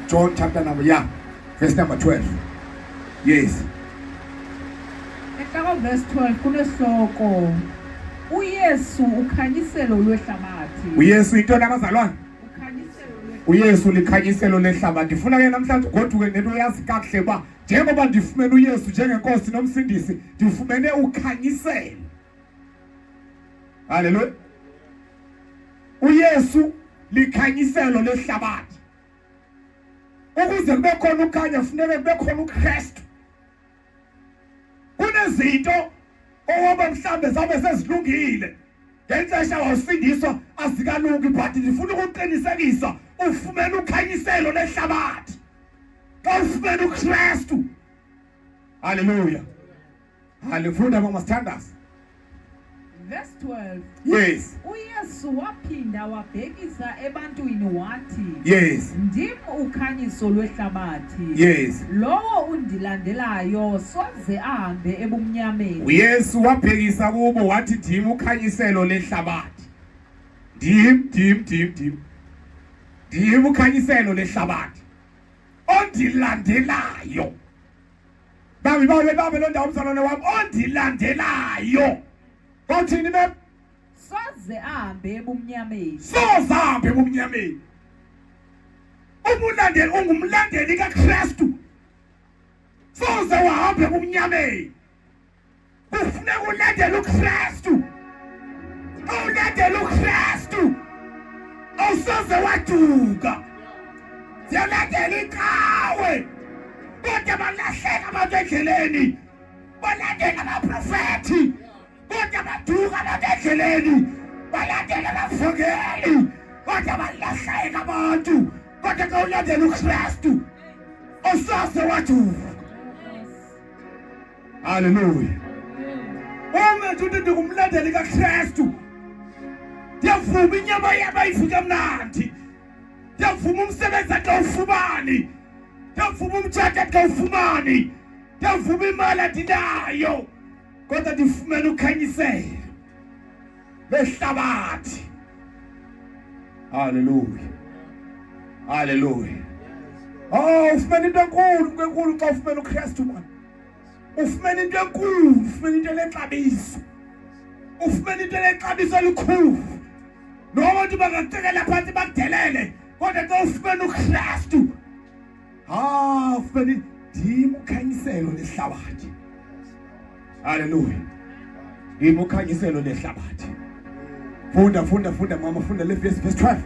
John chapter number, yeah, verse number 12. Yes. Enhloko verse 12 kunesihloko uYesu ukhanyiselo lwehlabathi. uYesu intoni abazalwane? Ukhanyiselo lwehlabathi. uYesu likhanyiselo lehlabathi. Ndifuna ke namhlanje ugoduke nento oyazi kakuhle uba njengoba ndifumene uYesu njengenkosi nomsindisi, ndifumene ukhanyiselo. Haleluya. UYesu likhanyiselo lehlabathi. Ukuze kube khona ukhanya kufuneka kube khona uKristu. Kunezinto owoba mhlambe zabe sezilungile ngexesha wawusindiswa azikalungi, but ndifuna ukuqinisekisa ufumene ukhanyiselo lehlabathi xa ufumene uKristu. Haleluya. Halifunda mama sithandaze. Verse 12. Yes. UYesu waphinda wabhekisa ebantwini wathi, Yes. Ndim ukhanyiso lwehlabathi. Yes. Lowo undilandelayo soze ahambe ebumnyameni. uYesu wabhekisa kubo wathi ndim ukhanyiselo lehlabathi. Ndim, ndim, ndim, ndim. Ndim ukhanyiselo lehlabathi. Ondilandelayo. Babe babe babe lo ndawo mzalwane wami ondilandelayo. Bathini be? Soze ahambe ebumnyameni. Soze ahambe ebumnyameni. Umulandeli ungumlandeli kaKristu. Soze wahambe ebumnyameni. Kufuneka ulandele uKristu. Ulandele uKristu. Awusoze waduka. Siyalandela iqhawe. Kodwa balahleka abantu endleleni. Balandela abaprofethi. Kodwa baduka abantu endleleni. Balandela abavangeli. Kodwa balahleka abantu. Kodwa xa ulandela uKristu, awusoze waduka. Haleluya. Uma nje uthi ndingumlandeli kaKristu, ndiyavuma inyama yam ayivuki kamnandi, ndiyavuma umsebenzi andawufumani, ndiyavuma umtshato andawufumani, ndiyavuma imali andinayo, kodwa ndifumene ukhanyiselo lehlabathi. Haleluya. Haleluya. Oh, ufumene into enkulu, into enkulu xa ufumene uKristu man. Ufumene into enkulu, ufumene into enexabiso. Ufumene into enexabiso elikhulu. Noma ukuthi bangakucekela phansi bakudelele, kodwa xa ufumene uKristu, ah, ufumene ndim ukhanyiselo lehlabathi. Haleluya. Ndim ukhanyiselo lehlabathi. Funda, funda, funda mama, funda le verse, verse 12.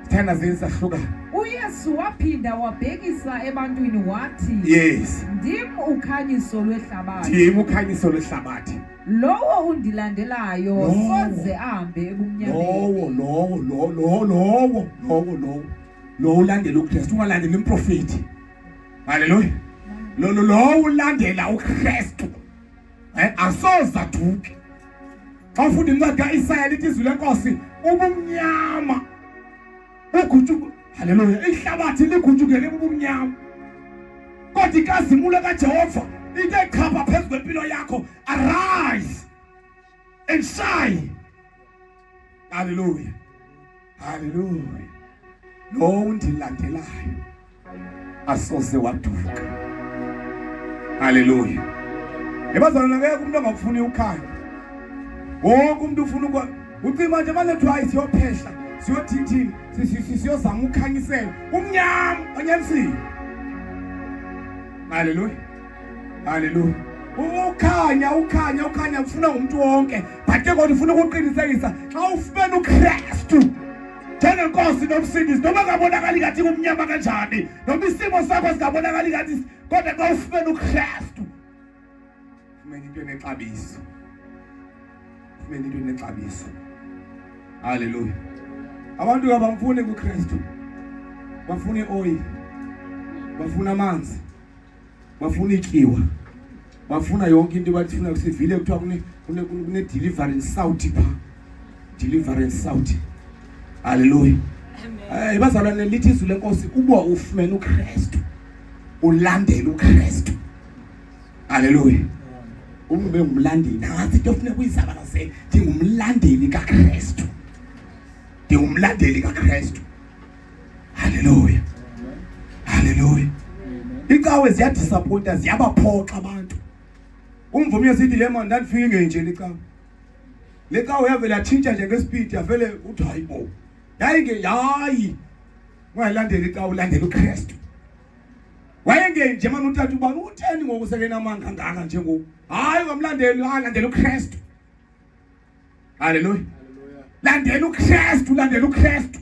Sithandazeni sahluka. UYesu waphinda wabhekisa ebantwini wathi, Yes. Ndim ukhanyiso lwehlabathi. Ndim ukhanyiso lwehlabathi. Lowo undilandelayo Lowo. soze ahambe ebumnyameni. Lowo, lowo, lowo, lowo, lowo, lowo, lowo. Lowo ulandela uKristu, ungalandeli umprofeti. Haleluya. Lo lo lowo ulandela uKristu. Eh asoze aduke. Xa ufunda incwadi kaIsaya lithi izwi lenkosi ubumnyama ugutshu haleluya ihlabathi ligutshukele ubumnyama. Kodwa inkazimulo kaJehova into echapha phezu kwempilo yakho arise and shine. Haleluya. Haleluya. Lo undilandelayo asoze waduka. Haleluya. Ebazalwane akekho umuntu ongakufuni ukhanya. Wonke umuntu ufuna ukwa ucima nje manje kuthiwa hayi siyophehla siyothithini siyozama ukukhanyisela umnyama onyanisile. Haleluya. Haleluya. Ukhanya ukhanya ukhanya kufuna umuntu wonke but ke kodwa ufuna ukuqinisekisa xa ufumene uKristu njengenkosi nomsindisi noma ngabonakali ngathi kumnyama kanjani noma isimo sakho singabonakali ngathi kodwa xa ufumene uKristu ufumene into enexabiso ufumene into enexabiso. Haleluya. Abantu abamfuni kuKristu, bafuna ioyili, bafuna amanzi, bafuna ityiwa, bafuna yonke into bathifuna. Sivile kuthiwa kune deliverance south pha, deliverance south. Haleluya. Hey bazalwane, lithi izwi lenkosi uba ufumene uKristu ulandele uKristu. Haleluya. Ube ngumlandeli. Nansi into ofuneka uyizabalazele. Ndingumlandeli kaKristu. Ndingumlandeli kaKristu. Haleluya. Haleluya. Icawe ziyadisappointa, ziyabaphoxa abantu. Umvumi esithi ye man ndandifike ingenje le cawe. Le cawe yavele yatshintsha nje ngespeed yavele uthi hayibo. Yayinge yayi. Ungayilandeli icawe ulandela uKristu. Wayengenje manje utata ubani utheni ngoku sekenamanga kangaka nje ngoku. Hayi ungamlandeli, alandela uKristu. Haleluya. Landela uKristu, landela uKristu.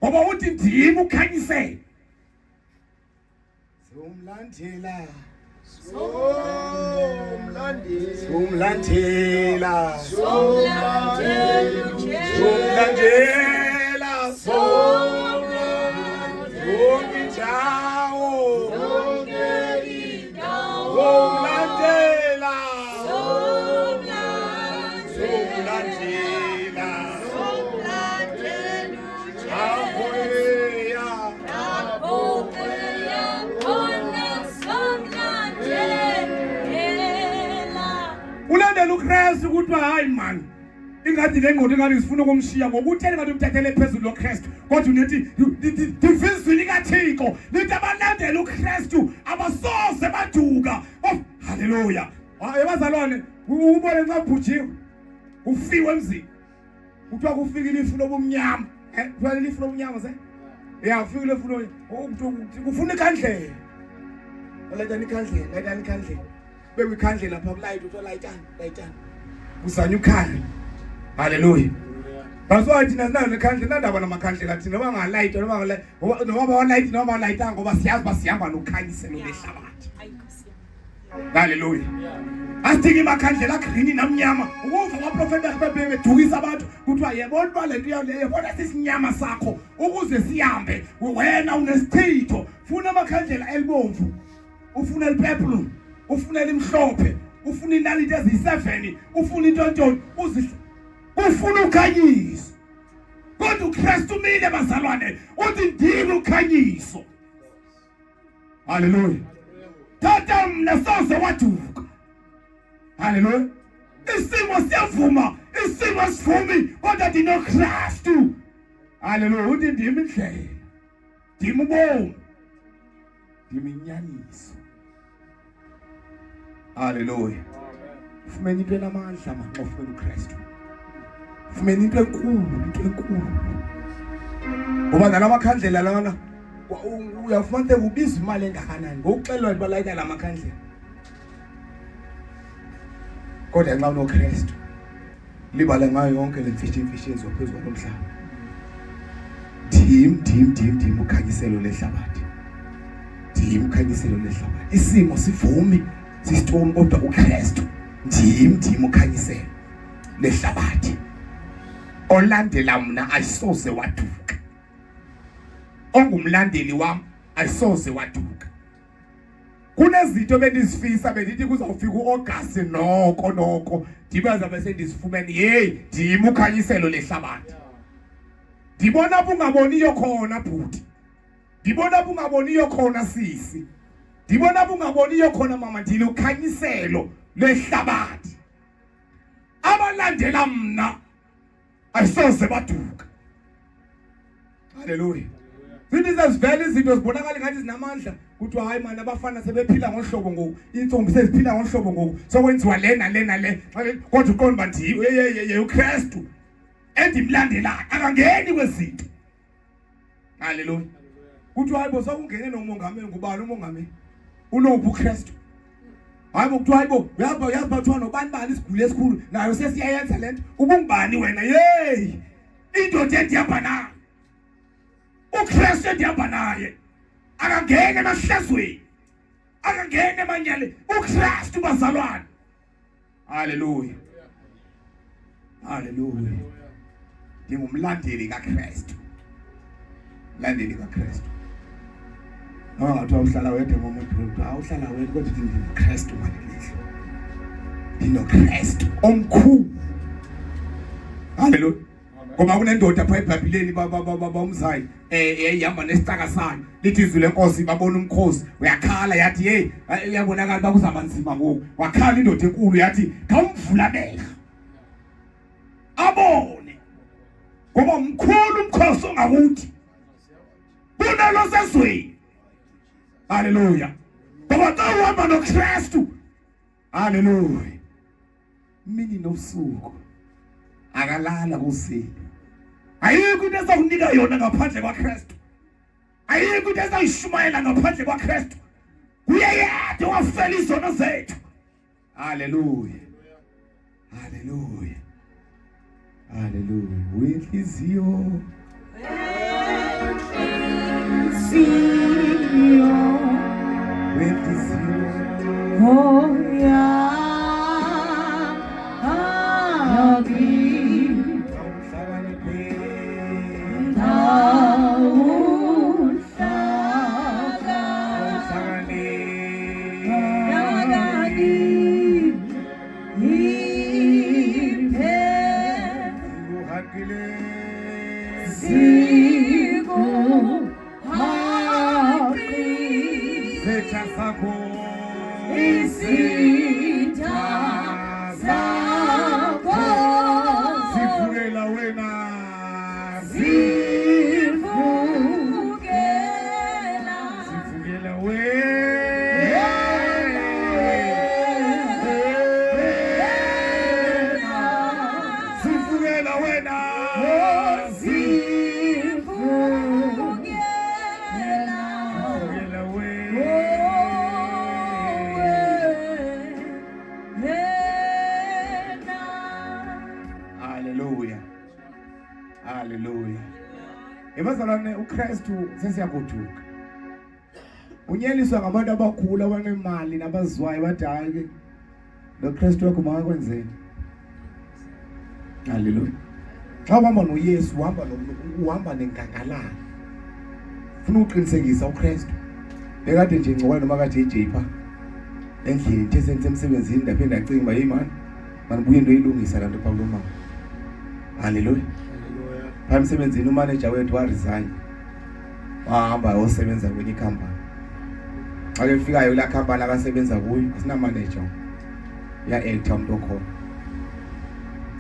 Ngoba uthi ndim ukhanyisele. Somlandela. Somlandela. Somlandela. Somlandela. Somlandela. Somlandela. Yonke indawo. Yonke indawo. Somlandela. Somlandela. Somlandela. Somlandela uJesu. Hallelujah. Lapho eya khona somlandela. Ulandela uKristu kuthiwa hayi man ingathi le ngqondo ingathi sifuna ukumshiya ngokutheni ngathi umthathele phezulu lo Kristu kodwa unethi ndivizwi likaThixo lithi abalandela uKristu abasoze baduka. Oh haleluya. Hayi bazalwane ubone nxa kubhujiwe ufiwe emzini kuthiwa kufikile ifu lobumnyama eh kuthiwa ilifu lobumnyama se ya kufikile ifu lo kufuna ikhandlela layitani ikhandlela layitani ikhandlela bekwe ikhandlela lapha kulayitwa kuthiwa layitani layitani kuzanywa ukhanya haleluya. That's why thina sinayo nekhandlela nandaba namakhandlela thina noba ngalayitwa noba ngalayitwa noba bawalayiti noba bawalayitanga ngoba siyazi uba sihamba nokhanyiselo lehlabathi. Haleluya. Asidingi makhandlela green namnyama. Ukuva abaprofeti bakhe bedukisa abantu kuthiwa yebona uba le nto yaleyo yebona sisinyama sakho ukuze sihambe wena unesichitho. Funa amakhandlela elibomvu. Ufuna elipurple, ufuna elimhlophe, ufuna inaliti eziyi-7, ufuna intontoni, ufuna ukhanyiso. Kodwa uKristu umile bazalwane, uthi ndim ukhanyiso. Haleluya. Tata mna soze waduka. Haleluya. Isimo siyavuma, isimo sivumi kodwa ndinoKristu. Haleluya, uthi ndim indlela. Ndim ubomi. Ndim inyaniso. Haleluya. Fumene into enamandla man xa ufumene uKristu. Fumene into enkulu, into enkulu. Ngoba nala makhandlela lana uyafumaniseka ubiza imali engakanani ngokuxelelwa uba layita la makhandlela. Kodwa nxa unoKristu libale ngayo yonke le mfishi imfishi yenziwa phezu kwalo mhlaba. Ndim ndim ndim ndim ukhanyiselo lehlabathi. Ndim ukhanyiselo lehlabathi. Isimo sivumi sisitomi kodwa uKristu ndim ndim ukhanyiselo lehlabathi. Olandela mna ayisoze waduka. Ongumlandeli wam ayisoze waduka. Kunezinto bendizifisa bendithi kuzawufika uAugust noko noko ndibe zabe sendizifumene. Hey, ndim ukhanyiselo lehlabathi. Ndibona bungaboniyo khona bhuti. Ndibona bungaboniyo khona sisi. Ndibona bungaboniyo khona mama, ndilukhanyiselo lehlabathi. Abalandela mna ayisoze baduka. Haleluya. Zithi sezivela izinto zibonakala ngathi zinamandla kuthiwa hayi mani abafana sebephila ngohlobo ngoku, iintombi seziphila ngohlobo ngoku, sokwenziwa le nale nale, kodwa uqonda uba ndiye uKristu endimlandelayo akangeni kwezinto. Haleluya. Kuthiwa hayibo sokungene nomongameli, ngubani umongameli? Unophi uKristu? Hayibo kuthiwa hayibo uyazi uyazi bathiwa nobani bani isiguli esikhulu nayo sesiyayenza le nto. Ubungubani wena? Yeyi, indoda endihamba nayo, uKristu endihamba naye akangeni emahlazweni, akangeni emanyaleni. uKristu bazalwane. Haleluya. Haleluya. Ndingumlandeli kaKristu. Mlandeli kaKristu. Noma ngathiwa uhlala wedwa ngomuntu, awuhlala wedwa kodwa uthi ndinoKristu manje lihlo. NdinoKristu omkhulu. Haleluya. Ngoba kunendoda pha eBhayibheleni baba umzayi yayihamba nesicaka sayo, lithi izwi lenkosi babona umkhosi uyakhala, yathi hey uyabonakala uba kuzaba nzima ngoku. Wakhala indoda enkulu yathi khawumvula amehlo abone, ngoba mkhulu umkhosi ongakuthi kunalo sezweni. Haleluya. Ngoba xa uhamba noKristu, haleluya, mini nobusuku akalala kusini. Ayikho into ezakunika yona ngaphandle kwaKristu. Ayikho into ezayishumayela ngaphandle kwaKristu. Kuye yedwa owafela izono zethu. Haleluya. Haleluya. Haleluya. Wenhliziyo. Wenhliziyo. Wenhliziyo. Oh yeah. Hallelujah. Hallelujah. Ebazalwane uKristu sesiyagoduka. Unyeliswa ngabantu abakhulu abanemali nabazwayo bathi hayi ke lo Kristu wakho makakwenzeni. Haleluya. Xa uhamba noYesu uhamba uhamba nengangalala. Funa uqinisekisa uKristu. Bekade nje ngcoka noma ka JJ pha. Endlini nje sengisemsebenzini ndaphinde ndacinga uba hey man manibuye ndoyilungisa laa nto phaa kulo mama. Haleluya. Phaa emsebenzini umanager wethu waresign. Wahamba wayosebenza kwenye ikhampani. Xa kefikayo kulaa khampani akasebenza kuyo asinamanager. Uya-acta umntu okhona.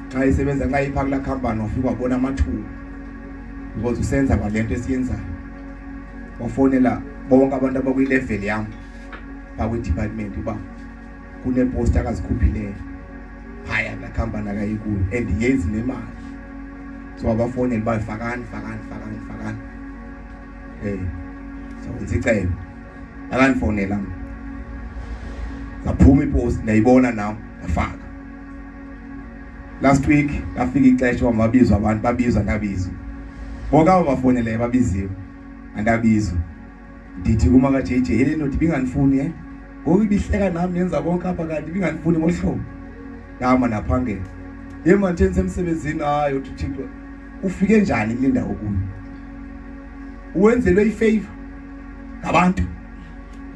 Xa esebenza xa iphaa kulaa khampani wafika wabona amathuba because usenza kwale nto esiyenzayo. Wafowunela bonke abantu abakwilevel yam phaa kwi-department uba kuneeposti akazikhuphileyo phaya kulaa khampani akayi kuyo and yenzi nemali. So wabafowunela uba fakani fakani fakani fakani. Sawenza icebo. Akandifowunela mna. Saphuma iposti ndayibona nam ndafaka. Last week lafika ixesha uba mababizwe abantu, babizwa ndabizwa. Bonke abo bafowuneleyo babiziwe, andabizwa. Ndithi kuma ka-JJ, hey le ndoda ibingandifuni eh. Ngoku ibihleka nam yenza konke apha kanti ibingandifuni ngohlobo. Ndahamba ndaphangela. Ye man theni semsebenzini, hayi uthi Thixo ufike njani kule ndawo kuyo? Uwenzelwe ifavor ngabantu.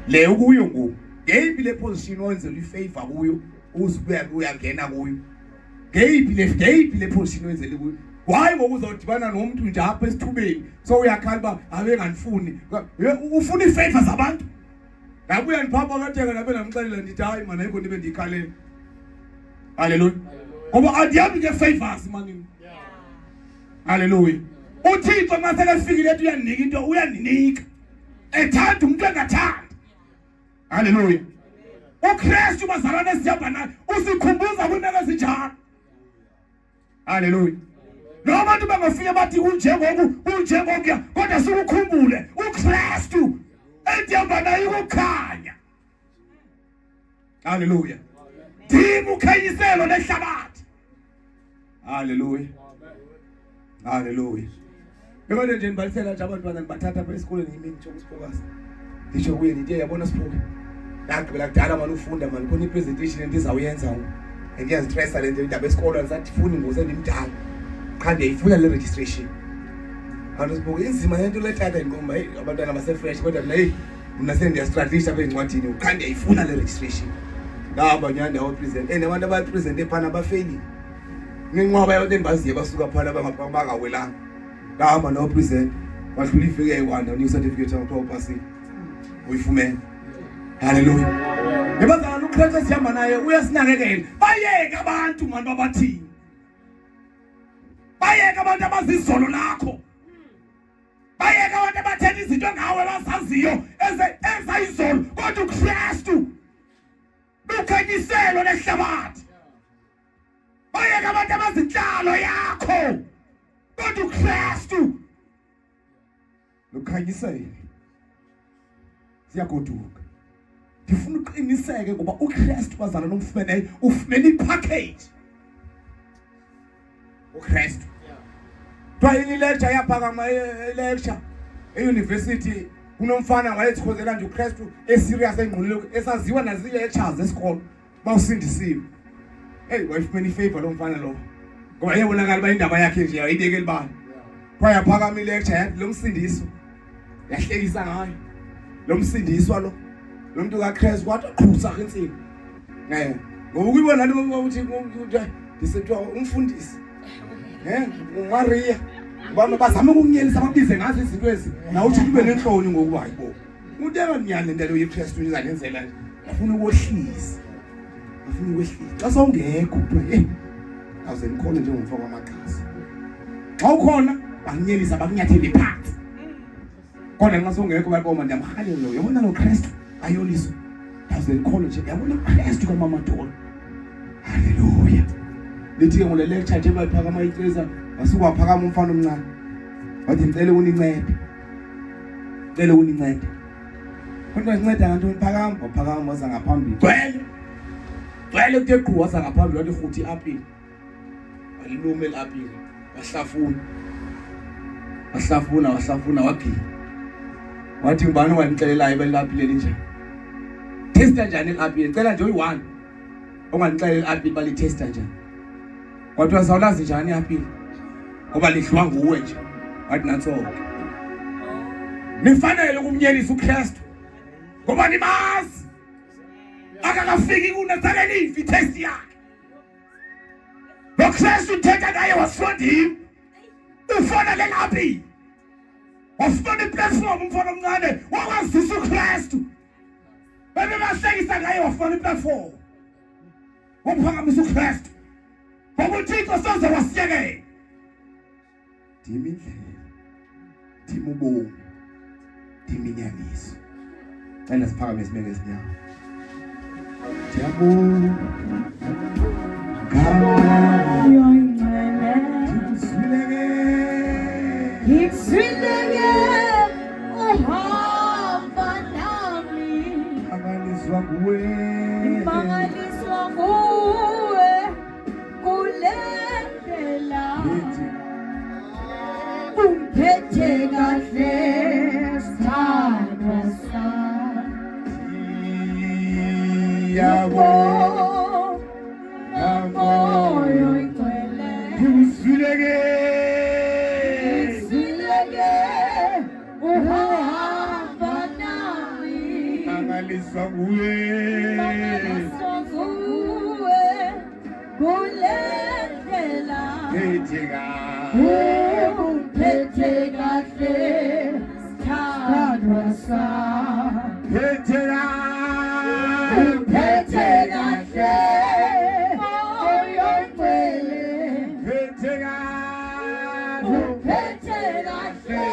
Le ukuyo ngoku. Ngeyiphi le position owenzelwe ifavor kuyo uze uyangena kuyo? Ngeyiphi le ngeyiphi le position owenzelwe kuyo? Why ngoku uzawudibana nomntu nje apha esithubeni so uyakhala uba abengandifuni. Ufuna iifavor zabantu? Ndabuya ndiphapha katheka ndabe ndamxelela ndithi hayi mani ayikho ndibe ndiyikhalela. Haleluya. Ngoba andihambi ngee-favors mani. Haleluya. UThixo nxa selefikile ethi uyandinika into uyandinika. Ethanda umuntu engathandi. Haleluya. UKristu bazalwane esihamba naye usikhumbuza kwiimeko ezinjalo. Haleluya. Lo bantu bangafike bathi kunjengoku kunjengokuya kodwa sikukhumbule uKristu endihamba naye ukukhanya. Haleluya. Ndim ukhanyiselo lehlabathi. Haleluya. Haleluya. Bekade nje ndibalisela nje abantwana ndibathatha apha esikolweni imini nje uSiphokazi. Nditsho kuye ndithi yabona Siphoke. Ndagqibela kudala mani ufunda mani khona i-presentation endizawuyenza ngoku. And iyandistressa le nto indaba yesikolo andisandifuni ngoku sendimdala. Qha ndiyayifuna le registration. Kanti Siphoke inzima le nto le tata ndiqonda heyi abantwana basefresh kodwa mna heyi mna sendiyastruglisha apha ezincwadini qha ndiyayifuna le registration. Ndahamba nyhani ndayopresent and abantu abapresente phana bafeyilile. Ngenqwaba yabantu endibaziyo basuka phana bangawelanga. Ndahamba ndayopresent wadlula iveki eyi-one ndanika icertificate yam kuthiwa upasile. Uyifumene. Haleluya. Yebazalwane uKristu esihamba naye uyasinakekela. Bayeke abantu mani babathini. Bayeke abantu abazizolo lakho. Bayeke abantu abathetha izinto ngawe bazaziyo ezayizolo. Ukhanyiselo lehlabathi. Bayeke abantu abazinhlalo yakho. Kodwa uKristu lukhanyisele. Siyagoduka. Ndifuna uqiniseke ngoba uKristu bazalwane nomfumeneyo ufumene ipackage. uKristu. Kuthiwa yini ilecture yaphakama ilecture euniversity kunomfana wayethikhozela nje uKristu eserious engqulile esaziwa nazi lectures esikolo bawusindisiwe. Hey wayifumene ifavor lo mfana lo. Ngoba yebonakala uba indaba yakhe nje ayibeke libala. Kuthiwa yaphakama ilecture yathi lo msindiso yahlekisa ngayo. Lo msindiswa lo lo muntu kaKristu kwathi qhusa insimbi. Eh ngoba ukuyibona lento ukuthi ndisethiwa umfundisi. Eh uMaria ngoba bazama ukunyelisa babize ngazo izinto ezi nawe uthi ube nenhloni ngokuba hayibo. Umuntu enganinyani lento leyo yeKristu izalenzela nje. Afuna ukwehlisa. Afuna ukwehlisa. Xa sawungekho kuthiwa hey awuze nikhona njengomfo kwamaqhaza. Xa ukhona bakunyelisa bakunyathele phansi. Kodwa nxa songekho bayaboma ndiyamrhalela lo yabona lo Kristu ayoliswa awuze nikhona nje yabona uKristu kamamadolo. Haleluya. Lithi ke ngole lecture nje bayiphakama iceza wasuka waphakama umfana omncane. Wathi ngicela unincede. Cela unincede. Kodwa sinceda ngantoni phakama waphakama waza ngaphambili. Gcwele. Gcwele kuthe qhu waza ngaphambili wathi rhuthi iapile. Walilume iapile wahlafuna. Wahlafuna wahlafuna waginya. Wathi ngubani owandixelelayo uba ilapile linjani? Testa njani ilapile? Cela nje uyi-one ongandixelela ilapile uba lithesta njani. Kwathiwa sawulazi njani iapile? Ngoba lidliwa nguwe nje. Wathi nantso-ke. Nifanele ukumnyelisa uKristu ngoba nimazi. Akakafiki kunazake nifi test yakhe. Lo Kristu uthetha ngaye wasiwa ndim. Ufana lelaphi. Wafumana iplatform umfana omncane wakwazisa uKristu. Bebebahlekisa ngaye wafumana iplatform. Waphakamisa uKristu. Ngoba uThixo soze wasiyekela. Ndim indlela, ndim ubomi, ndim inyaniso. Cela siphakame sime ngezinyawo. Ndiyabonga Ngikuzwile-ke Ngikuzwile-ke uhamba nami Mangaliswa nguwe Mangaliswa nguwe kule ndlela Ungiphethe kahle sithandwa sami Ngiyabonga Moya oyingcwele Ngikuzwile-ke Ngikuzwile-ke uhamba nami Mangaliswa nguwe Mangaliswa nguwe kule ndlela Phethe kahle Ungiphethe kahle sithandwa sami Phethe kahle Ungiphethe kahle Moya oyingcwele Phethe kahle Ungiphethe kahle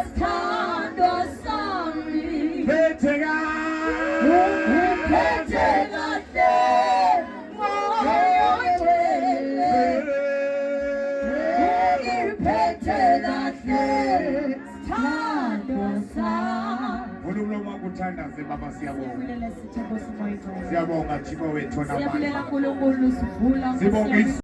sithandwa sami Phethe kahle Ungiphethe kahle Moya oyingcwele Ungiphethe kahle sithandwa sami Vula umlomo wakho uthandaze baba siyabonga. Siyabulela sithe Nkosi Moya oyingcwele Siyabonga Thixo wethu Siyabulela onamandla. uNkulunkulu sivula Sibonga